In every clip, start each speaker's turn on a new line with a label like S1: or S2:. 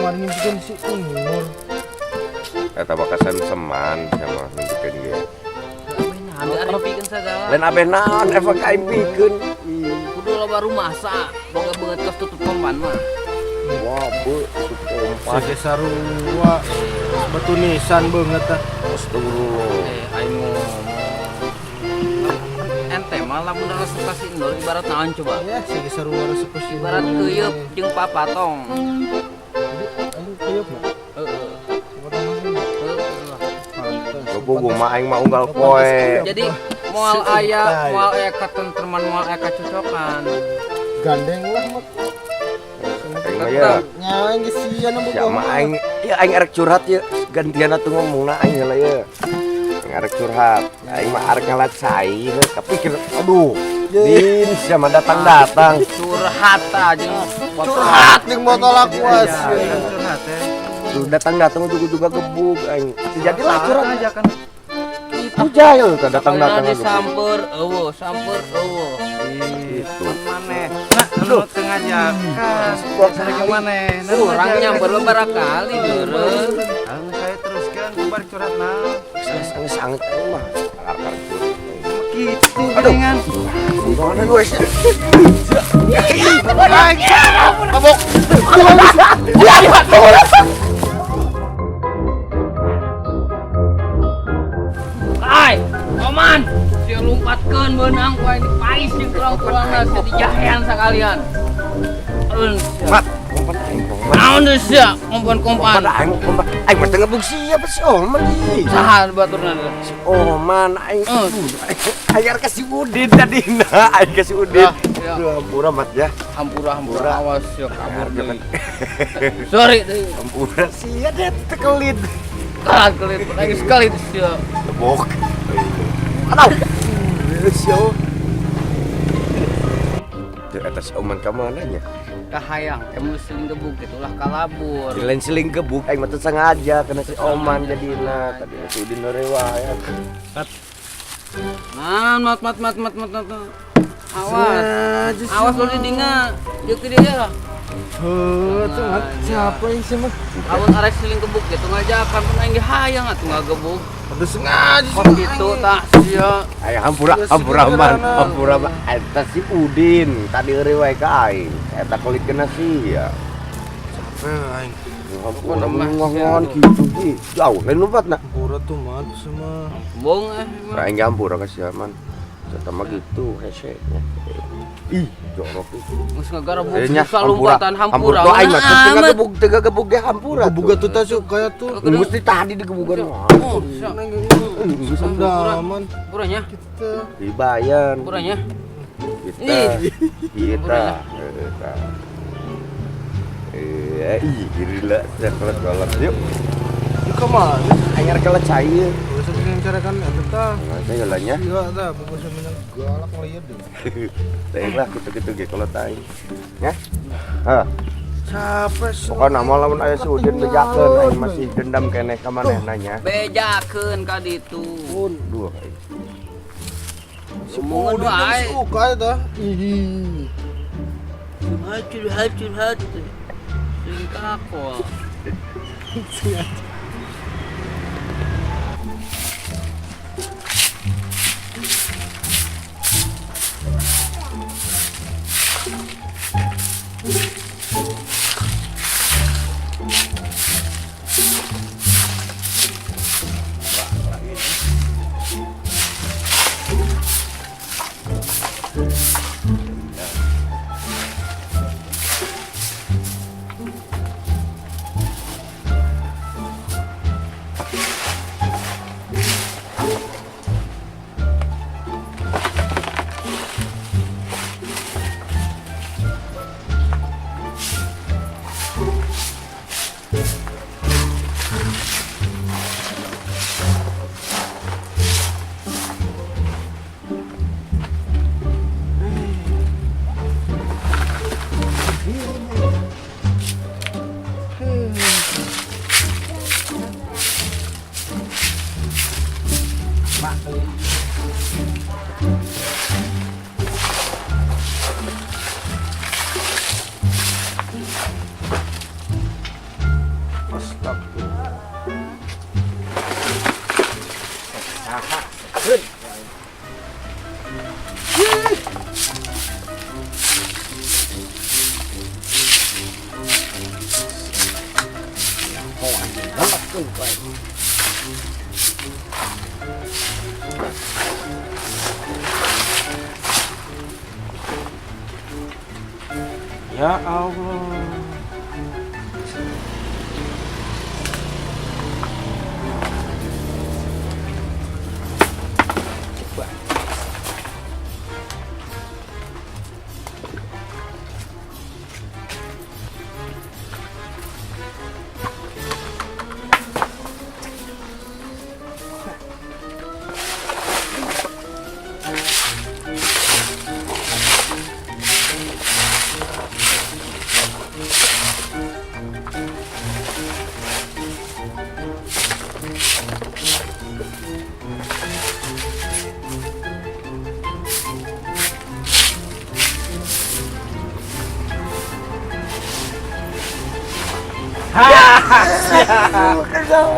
S1: Kemarin nyimpikeun si Nur.
S2: Eta bakasan seman sama nyimpikeun ge.
S3: Nah, ambil aripikeun sagala.
S2: Lain abeh naon efek aing pikeun.
S3: Kudu loba rumasa, boga beungeut kos tutup kompan mah.
S2: Wah, be tutup kompan.
S1: Sige sarua. Batu nisan beungeut tah.
S2: Astagfirullah.
S3: Eh, aing ngomong. Ente mah lamun resep ka si Nur ibarat naon coba?
S1: Ya, sige sarua resep ka si Nur.
S3: Ibarat keuyeup jeung papatong.
S1: Jadi aing keuyeup mah.
S3: Heeh.
S1: Papatong mah.
S3: Heeh lah.
S1: Pantes.
S2: Bogo mah aing mah unggal poe.
S3: Jadi moal aya katentreman, moal aya kacocokan.
S1: Gandeng lah mah.
S2: Aing mah ya.
S1: Nya aing geus sia nu
S2: Sia mah aing ya aing arek curhat ya gantian atuh ngomongna aing heula ya. Aing arek curhat. Aing mah arek ngalat cai kepikir aduh. Din sia mah datang-datang.
S3: Curhat aja.
S1: Curhat jeung botol aquas.
S4: Curhat ya.
S2: Tuh datang-datang juga gebug aing. Jadilah curhat
S4: aja kan.
S2: Itu jahil kan datang-datang
S3: Sakalian
S2: gebug.
S3: Disamper eueuh, samper eueuh.
S2: Itu.
S4: Maneh. Nah, anu teu ngajakan. Sering maneh.
S3: Urang nyamper beberapa kali beureum.
S4: Anu saya teruskan kubar curhat nah.
S2: Geus geus anget aing mah. Arek curhat.
S4: Gitu geningan.
S2: Gimana gue sih?
S1: Mabok.
S3: Ai, oman, sia lompatkeun beunang ku aing dipais jeung tulang-tulangna sia dijahean sakalian. Eun sia.
S2: Mat, kompan aing kompan.
S3: Naon deui sia kompan-kompan.
S2: Kompan aing kompan. Aing mah teu ngebug sia apa si Oman ieu.
S3: Saha baturna teh?
S2: Si Oman aing.
S3: Eh.
S2: Aing arek ka si Udin tadi nah, aing ka si Udin.
S3: Ya, ya.
S2: Aduh, hampura mat ya.
S3: Hampura hampura
S2: Hampura.
S3: awas sia kabur
S2: Jangan.
S3: deui. Sorry deui.
S2: Hampura sia deh tekelit.
S3: Kalah kelit lagi sekali tuh sia.
S2: Tebok. Aduh. Sia. Teu eta si Oman ka mana nya?
S3: Kahayang teh mun seling gebug gitu lah kalabur.
S2: Lain seling gebug aing mah teu sengaja kena si Oman jadina tadi si Udin rewa ya.
S3: Nah, mat mat mat mat mat mat. Awas. Awas lu didinga. Ieu ke dia.
S1: Heuh, tuh mat siapa yang sih mah?
S3: Amun arek seling gebuk gitu ngajakan pun aing ge hayang atuh ngagebug.
S1: Aduh sengaja
S3: Kok gitu tah sia.
S2: Ayo hampura,
S1: Ya,
S2: hampura man,
S1: sederhana.
S2: hampura man. Eta si Udin tadi eureun wae ka aing. Eta kulit kena sia.
S1: Capek aing.
S2: Hampura
S3: mah
S2: ngongon
S3: sia.
S2: gitu ih. Jauh lain lompat na.
S1: Hampura tuh mat semua.
S3: Bong eh.
S2: Aing ge hampura ka sia man. Eta mah gitu hese nya. Ih, jorok itu.
S3: Geus ngagarebug
S2: Eh, nya,
S3: susah lompatan hampura.
S2: Tuh aing mah teu
S3: Amat.
S2: ngagebug, teu ngagebug ge hampura.
S1: Gebuga tuh tah su kayak tuh.
S2: Mesti tadi digebugan mah.
S3: Oh, sia.
S1: Sendaman
S3: Hampuranya,
S1: kita.
S2: Dibayan.
S3: hampuranya.
S2: Kita.
S3: Ih.
S2: Kita. Kita. Eh, ih, gila, kelet kolot. Yuk,
S1: Di kamar.
S2: anyar kelet cair.
S1: Bisa direncanakan eta tah.
S2: Nggak saya jalannya.
S1: Iya tah, bubur minang galak ngeliat deh.
S2: Teh lah gitu-gitu ge kolot aing. Ya. Hah,
S1: Capek sih.
S2: pokokna mah lamun aya si Udin bejakeun aing masih dendam keneh ka manehna nya.
S3: Bejakeun ka ditu.
S2: Duh, aing.
S1: Si
S3: Omongan
S1: Udin
S3: wae.
S1: suka eta. Ih.
S3: Curhat curhat curhat. Sing kakol.
S2: Keun. Oh, anjing, lelatkeun ku aing.
S4: Ya Allah.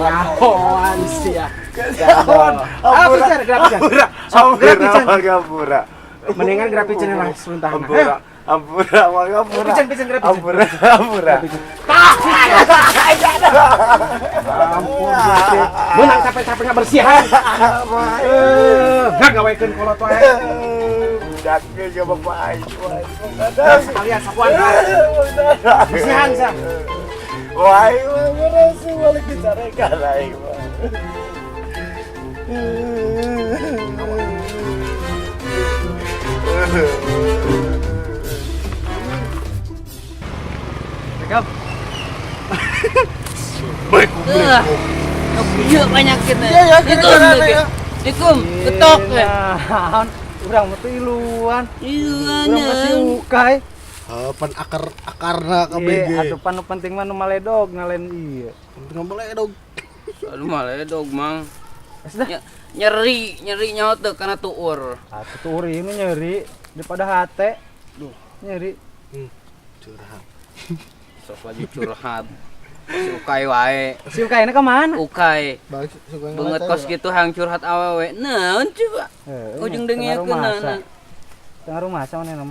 S4: Nyahoan sia.
S2: Ampura,
S4: Ampura,
S2: ampura,
S4: pican.
S2: ampura.
S4: Mendingan grafik channel langsung tahan.
S2: Ampura, ampura, ampura.
S4: Pican, pican, grafik.
S2: Ampura, ampura.
S4: Ampun, Gusti. Menang capek-capek ngabersihan. Eh, enggak gawekeun kolot wae.
S2: Budak ge bapak aing.
S4: Sekalian sapuan. Bersihan sia.
S2: Wah, aing mah merasa balik dicarekan aing mah.
S4: Rekam.
S3: Eh, iya penyakitnya.
S1: Iya, ya,
S3: Ikum,
S1: kira-kira ya.
S3: Ikum, ketok ya.
S4: Naon? Urang mah teh iluan.
S3: Iya,
S4: Urang masih ukai.
S1: Pan akar akarna KBG.
S4: Iya, atuh pan nu penting mah nu maledog ngalain ieu.
S1: Penting maledog.
S3: Aduh maledog, Mang.
S4: Geus dah.
S3: Nyeri, nyeri nyawa teu kana tuur.
S4: Atuh tuur ieu mah nyeri daripada hate. Duh, nyeri.
S1: Curhat.
S3: Sok lagi curhat. Si Ukai wae.
S4: Si Ukai ini kemana?
S3: Ukai.
S1: Balik suka
S3: Banget kos gitu hang curhat awewe. Naon coba? Ujung dengekeun naon.
S4: Tengah rumah sama nih nama.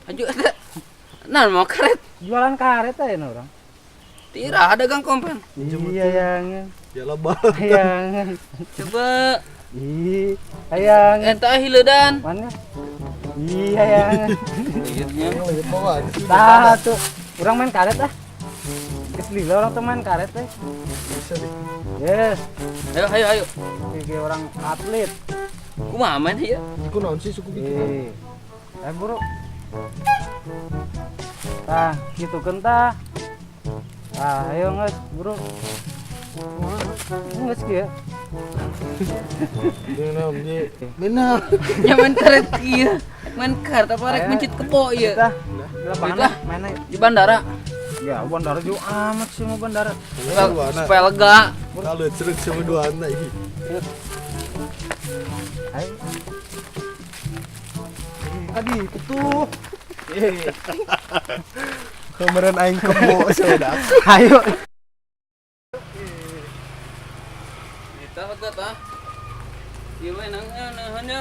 S3: Aju eta. Naon mau karet?
S4: Jualan karet aja nih orang.
S3: Tirah dagang kompen.
S4: Iya yang.
S1: Ya lebah.
S4: Yang.
S3: Coba.
S4: Ih, ayang.
S3: Eta hileudan.
S4: Mana? Iya yang.
S3: Liutnya.
S4: Tah tuh. Urang main karet ah. Geus lila orang tuh main karet teh.
S1: Bisa deh.
S4: Yes.
S3: Ayo ayo ayo.
S4: Kayak orang atlet.
S3: Kumaha main ieu?
S1: Ku naon sih suku gitu.
S4: Eh buru. Tah, gitu kan tah. Tah, ayo geus buru. Geus kieu.
S1: Minum, Ji. Minum.
S3: Ya main karet kieu. Main karet apa rek mencit kebo ieu.
S4: Tah, di lapangan main ayo.
S3: Di bandara.
S4: Ya, bandara jauh amat sih mau bandara.
S3: Supaya lega.
S1: Kalau ceruk sama dua anak ini.
S4: Ayo. Tadi itu tuh.
S1: Kemarin aing kebo sudah.
S4: Ayo.
S3: Kita lega tah. Ieu mah nang nahan ya.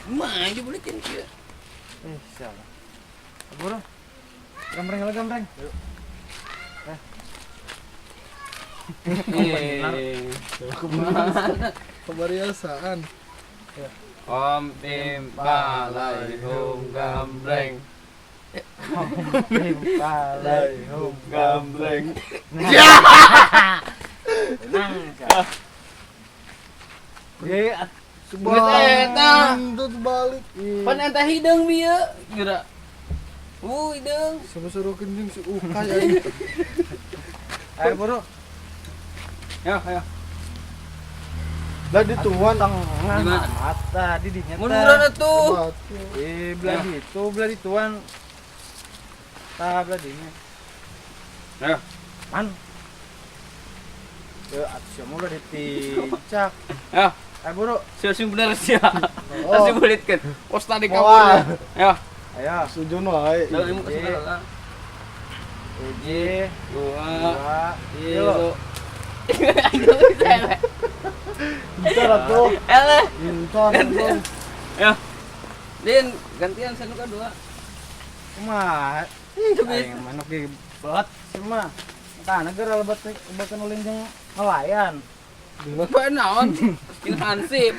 S3: Cuma aja boleh kieu.
S4: Eh, siapa? Buru. Gambreng lah gambreng.
S1: Kebiasaan.
S3: Om Bim Balai Hum Gambreng.
S4: Om Bim Balai Hum
S2: Gambreng.
S4: Ye,
S3: Eta.
S1: Itu balik.
S3: Pan eta hideung bieu. Geura. Hideung.
S1: Sama suruh kencing si Ukai aing.
S4: Ayo buru.
S3: Ayo, ayo.
S1: Lah dituan
S4: Tengah mata di dinya.
S3: Munduran atuh.
S4: Eh, belah ditu, belah dituan. Tah belah dinya.
S3: Ayo.
S4: Man. Ya, atuh sia mah udah ditincak.
S3: Ya.
S4: Ayo buru.
S3: Sia sing bener sia. Tasih bulitkeun. Pos tadi
S1: Moal.
S3: kabur. Ya.
S4: Ayo.
S1: Sujun wae.
S3: Dalam ilmu kesadaran.
S4: Hiji,
S3: Dua,
S4: dua,
S3: tilu.
S4: tilu.
S3: Ayo, bisa.
S1: Bentar atuh.
S3: Eleh.
S1: Bentar.
S3: Ya. Din, gantian saya nu kadua.
S4: Kumaha? Aing mah nu ge belet mah. Tah geura lebat lebatan ulin jeung nelayan.
S3: Bapak naon? Jeung hansip.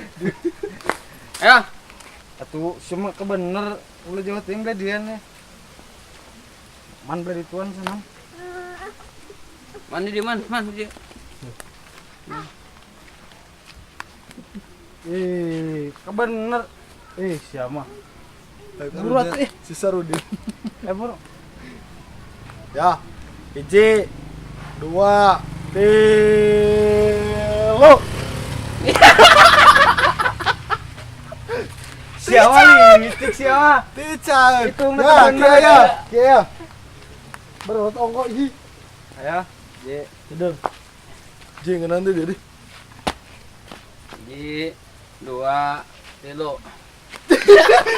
S3: Ya,
S4: Atuh sia mah kebener ulah jauh teuing beladian ya. Man beli tuan sana.
S3: Mandi di mana? Man di.
S4: Ih, kebener. Ih, siapa? Buru atuh ih.
S1: Sisa Rudin.
S4: Eh, buru.
S1: Ya. 1, 2, 3.
S4: Siapa nih? Mistik siapa?
S1: Tican.
S4: Itu mah
S1: ya,
S4: bener
S1: kia
S4: ya.
S1: ya. Kia. Berot ongkok hi.
S4: Ayo, J.
S1: Tidur. Ji ngeunaan teh jadi.
S3: 1, 2, 3.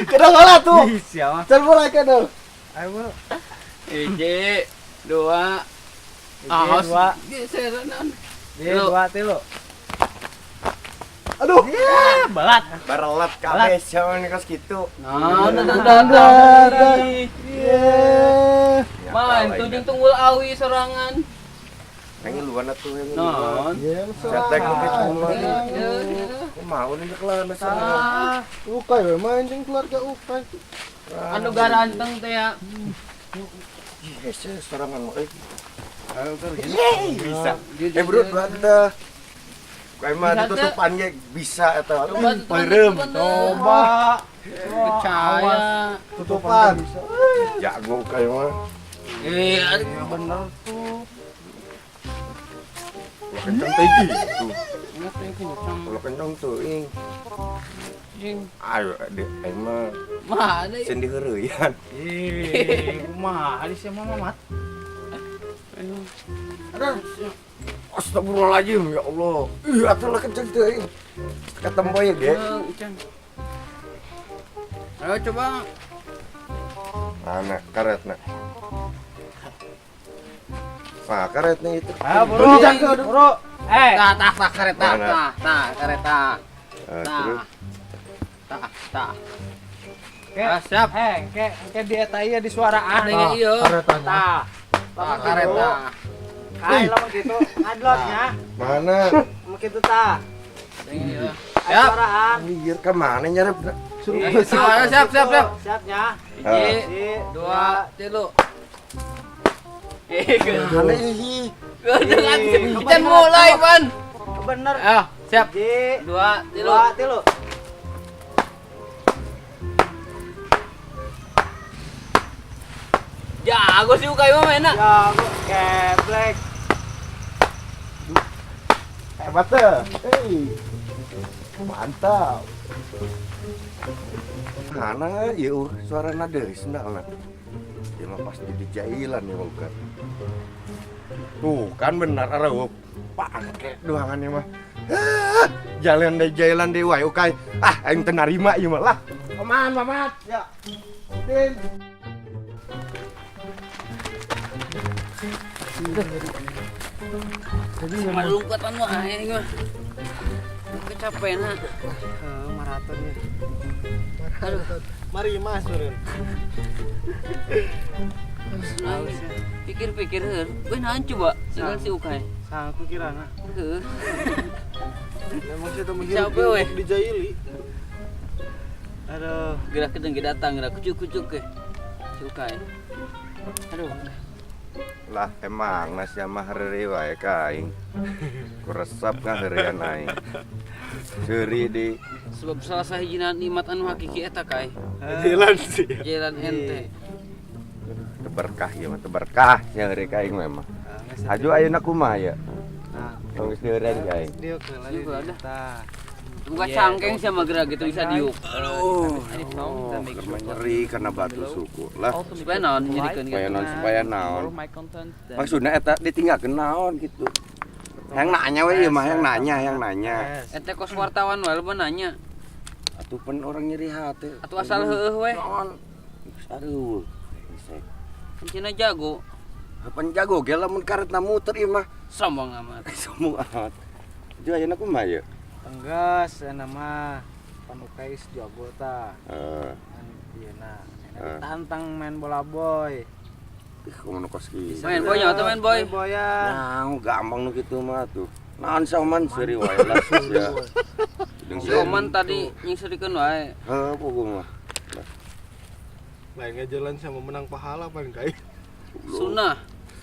S1: Kedang heula tuh.
S4: Ih, siapa?
S1: Can mulai kedang.
S4: Ayo, buru.
S3: 1, 2.
S4: J,
S3: Ah,
S4: dua.
S3: Geser naon?
S4: J, 2, 3.
S1: Aduh.
S4: Ya, belat.
S2: Barelat kabeh sia mah kos kitu.
S3: Nah, nah, nah, nah, nah.
S1: Iya.
S3: Man, tujung tunggul awi sorangan.
S2: Aing luan atuh yang
S3: Naon?
S1: Iya,
S2: Cetek nu kitu mah.
S3: Ya, ya.
S2: Kumaha ini kelan
S3: Ah,
S1: Ukai we main jeung keluarga Ukai.
S3: anu garanteng teh ya.
S2: Hese sorangan mah euy. Bisa. Eh bro, dua teh. Kayak mah
S3: Bisa teh.
S2: ditutupan ge bisa eta.
S3: Coba tutupan,
S2: Peureum.
S3: tutupan,
S1: Coba
S3: Percaya.
S1: tutupan.
S2: Jago kayak mah.
S3: Eh, aduh.
S4: Ya, bener tuh.
S2: Ulah kenceng teh gitu.
S3: Ingat teh kenceng.
S2: Ulah kenceng tuh ing.
S3: Jing.
S2: Ayo adek aing mah
S3: Mana ya?
S2: sieun diheureuyaan.
S4: Ih, kumaha di sia mah Mamat?
S3: Aduh.
S2: Astagfirullahaladzim ya Allah. Ih, atuh lah kenceng teh ing. Katempo ya ge.
S3: Kenceng. Ayo coba.
S2: Mana karetna? Nah, karetna itu.
S4: Ayo, buru. Buru. Eh,
S3: Tah, tah, tah, kereta,
S2: Mana?
S3: tah, tah, kereta.
S2: Eh,
S3: Tah.
S2: terus
S3: Tah, tah.
S4: ke,
S3: Ah, siap.
S4: eh, ke dia eta ieu di suaraan.
S3: Ada yang iya.
S1: Karetanya.
S4: Tah.
S3: Tah, kereta.
S4: Kai lamun kitu ngadlotnya.
S2: mana?
S4: Mun kitu tah.
S3: Ada yang iya.
S4: Ayo
S3: Siap.
S4: suaraan.
S2: Anjir, ka mana nyarepna?
S3: Eh, ayo, siap, siap, siap.
S4: Siapnya.
S3: 1,
S4: 1,
S3: 2, 3. Eh,
S2: Mana ih?
S3: dengan kita mulai, Pan.
S4: Bener.
S3: Ayo, siap.
S4: 1,
S3: 2, 3.
S4: 2, 3.
S3: Jago sih Ukai mah enak.
S4: Ya, gua geblek.
S2: Hebat tuh. Hei. Mantap. Mana ieu suarana deui sendalna. Ieu mah pasti dijailan ya bukan. Tuh kan benar areup. Pangke doangannya mah. Ah, jalan deui jailan deui wae Ukai. Ah, aing teu narima ieu mah lah. Paman, Mamat. Ya. Din.
S3: Sama lompatan mah aing mah. Kecapean ha.
S4: Maraton ya.
S3: Aduh.
S1: Mari Mas Surun.
S3: Pikir-pikir heuh. Euy naon coba dengan si Ukai.
S4: Sang pikiranna.
S3: Heuh.
S1: Memang sih temen
S3: Capek, weh.
S1: dijaili.
S4: Aduh.
S3: Gerak kedeng datang gerak kucuk-kucuk ke. Si Ukai. Aduh.
S2: Lah emang nasi mah heureuy wae ka aing. Ku resep ngaheureuyan aing. Seuri di
S3: Sebab salah sahijina nikmat anu hakiki eta kai.
S1: Jalan sih.
S3: Jalan ente.
S2: teu berkah ieu mah teu berkah nya heureuy ka aing mah. Aju ayeuna kumaha ya?
S4: Nah,
S2: Tong geus diheureun ka aing.
S4: diuk heula
S3: Diuk heula dah.
S4: Tah.
S3: Buka cangkeng sama gerak gitu bisa diuk.
S2: Aduh, keur nyeri karena batu suku lah.
S3: Supaya naon nyerikeun
S2: Supaya
S3: gitu.
S2: naon supaya naon. Maksudna eta ditinggalkeun naon gitu. Yang nanya we ieu mah yang nanya, yang nanya.
S3: Ente kos wartawan wae loba nanya.
S2: Atuh pen orang nyeri hate.
S3: Atuh asal heueuh we.
S2: Naon? Geus aduh. Brengsek.
S3: Cina jago.
S2: Kapan jago ge lamun karetna muter ieu mah.
S3: Sombong amat.
S2: Sombong amat. Ju ayeuna kumaha ye?
S4: Enggeus cenah mah pan Ukay geus jago tah.
S2: Heeh.
S4: Kan ieu na. Ditantang main bola boy.
S2: Ih, kumaha nu kos kieu.
S3: Main boy nya atuh main boy.
S4: Boyan.
S2: Nah, gampang nu kitu mah tuh. Naon sa Oman seuri wae lah sia.
S3: Si Oman tadi nyingserikeun wae.
S2: Heuh, puguh mah.
S1: Lain ngajalan sama menang pahala pan kai.
S3: Sunnah.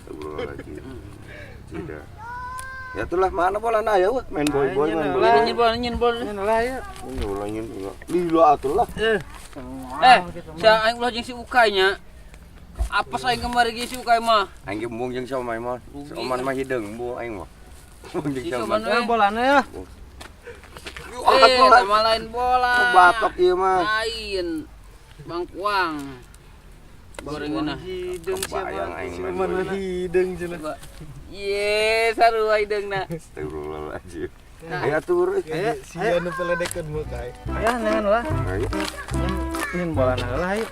S2: Astagfirullahaladzim. Tidak. Ya itulah mana bola na ya, wah. Main boy boy main boy.
S3: Nyin bola, nyin bola.
S4: Nyin lah ya.
S2: Nyin bola nyin bola. Lila atuh lah.
S3: Eh, sia aing ulah jeung si Ukay nya. Apes aing kamari ge si Ukay mah.
S2: Aing ge embung jeung si Oman mah. Si Oman mah hideung embung aing mah. Embung jeung
S3: Si
S2: si Oman.
S3: Oman we.
S4: Bolana ya.
S3: Eh, sama lain bola.
S2: Batok ieu mah.
S3: Lain. Bangkuang. Gorengan.
S1: Hideung
S2: Kebayang aing main
S1: Cuman
S2: boy.
S1: hideung cenah.
S3: Ye, sarua hideungna.
S2: Astagfirullahaladzim. Ayo atuh bro.
S1: Ayo, sia nu peledekeun mah kai.
S4: Ya, nengan lah.
S2: Ayo.
S4: Nyin bolana lah ayo.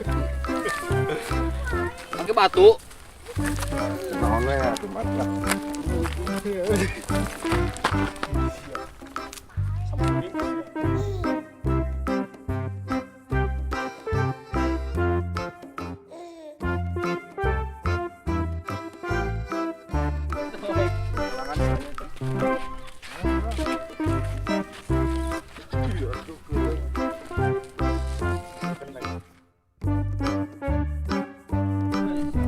S3: Pakai batu.
S2: Naon we atuh mat lah.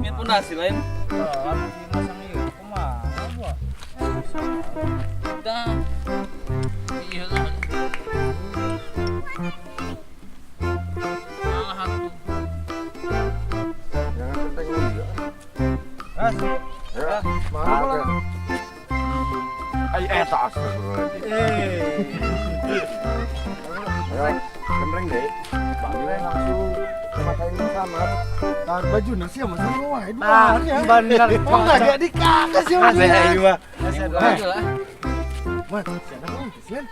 S3: Nyin pondasi lain.
S4: Masang ieu kumaha gua?
S3: Dah. Iya lah. Ah, atuh.
S2: Jangan kenteng juga.
S4: As.
S2: Ya,
S1: Mana bola?
S2: Ay, eta astagfirullahaladzim. Ayo, kemreng deh. Bang langsung makain sama.
S1: Tahan baju nasi sama sama wae dua
S4: Nah,
S1: ya.
S4: bener.
S1: Oh enggak gak dikakas ya Mas.
S2: Ayo mah.
S3: Baju lah.
S1: Mat, siapa nih? Kesian.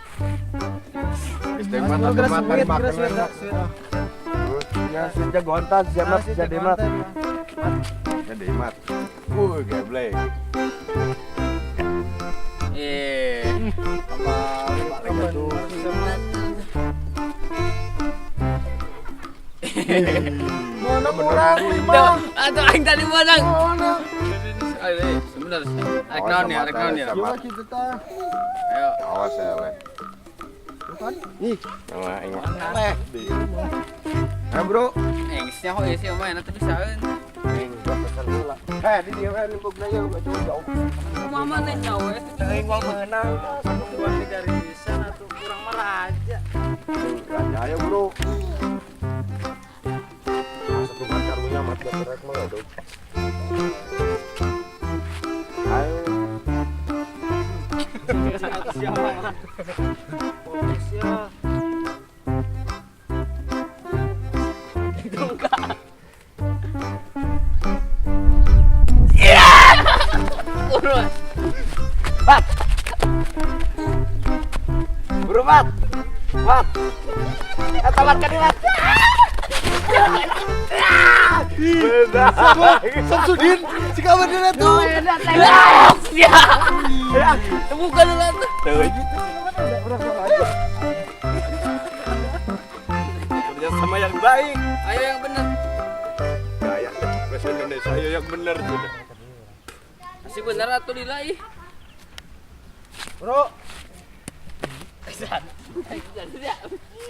S2: Geus mah
S4: Geus
S2: makan
S4: suit,
S2: makan.
S4: geus suit, suit.
S2: Ya, sejak gonta siapa jadi mat. Jadi mat. Geblek.
S3: Eh.
S2: Balik atuh.
S1: Mana kurang lima.
S3: Atuh aing tadi menang.
S1: Mana?
S3: Ayo, sebentar. Arek naon ya, arek naon ya.
S1: Coba kita tah.
S3: Ayo.
S2: Awas ya, Le. Ih, sama aing mah. Leh. Nah, bro.
S3: Eh, geus nyaho ieu sih main atuh bisaeun.
S2: Aing gua pesan heula. Eh, di dieu kan nimbuk na ieu jauh.
S3: Kumaha maneh nyaho we?
S2: Aing mah meunang.
S4: Dua tiga risan atuh kurang meraja.
S2: Raja ayo, bro. Satu man karunya mat gerak mah aduh. Ayo.
S4: Fokus ya.
S3: Urus.
S2: Bat. Bro, bat. Bat. Eta bat ka dieu, bat. Benar.
S1: Samsudin, si kabar dia tuh.
S3: Ya. Bukan lah tuh.
S2: Tuh gitu. Kerja sama yang baik.
S3: Ayo yang bener.
S2: Gaya bahasa Indonesia ayo yang benar sudah.
S3: Masih bener atuh lila ih.
S4: Bro,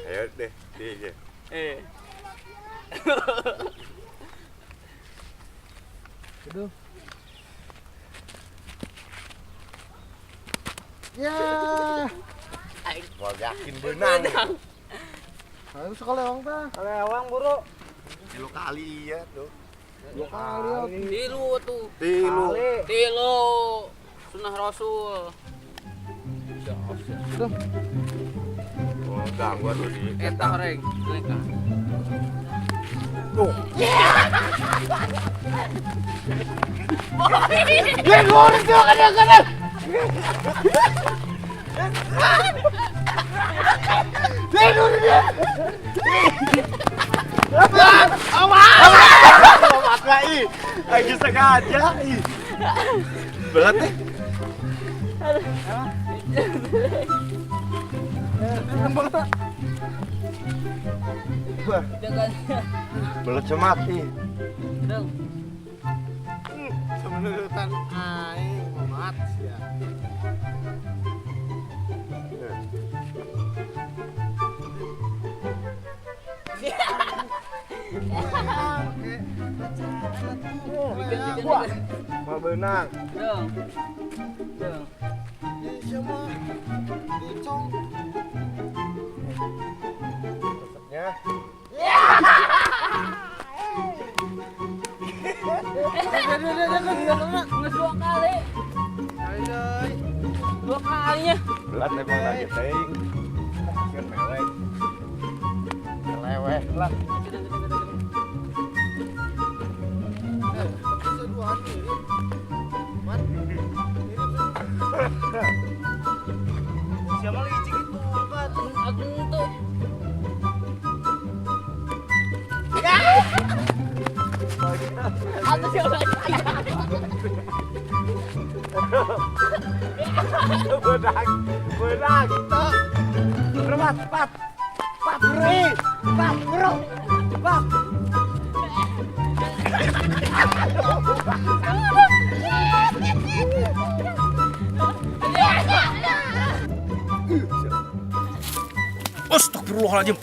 S2: Ayo deh, di
S3: Eh.
S1: Aduh. Ya.
S2: Wah, yakin benang.
S1: Ayo sekolah orang tah.
S4: lewang bro.
S2: Tilu kali ya tuh.
S1: Dua kali ya.
S3: Tilu tuh.
S2: Tilu.
S3: Tilu. Sunnah Rasul.
S2: Oh, ganggu tuh di.
S3: Eta horeng. Mereka.
S2: Tuh.
S1: Ya goreng tuh kadang-kadang. Tidur dia.
S2: Awas lah ih. Lagi sengaja ih. Berat deh.
S4: Tembak.
S2: Wah,
S3: Jangan.
S2: belet semati.
S3: Dong.
S1: Semenurutan aing mat sia.
S2: Wah, mau benang.
S3: Dong. Dong.
S1: Sia mah dicong.
S2: Resepnya.
S3: Nges dua kali. Dua kalinya.
S2: Belat emang lagi teuing. Kasihan mewek. Leweh lah.
S1: Bisa dua mirip. Mat. Mirip. Siapa licik itu kan?
S3: Aku tuh. Atau siapa lagi?
S2: Benang, benang. Remat, pat. Pat, bro. Pat, bro. Pat.
S5: Astagfirullahaladzim.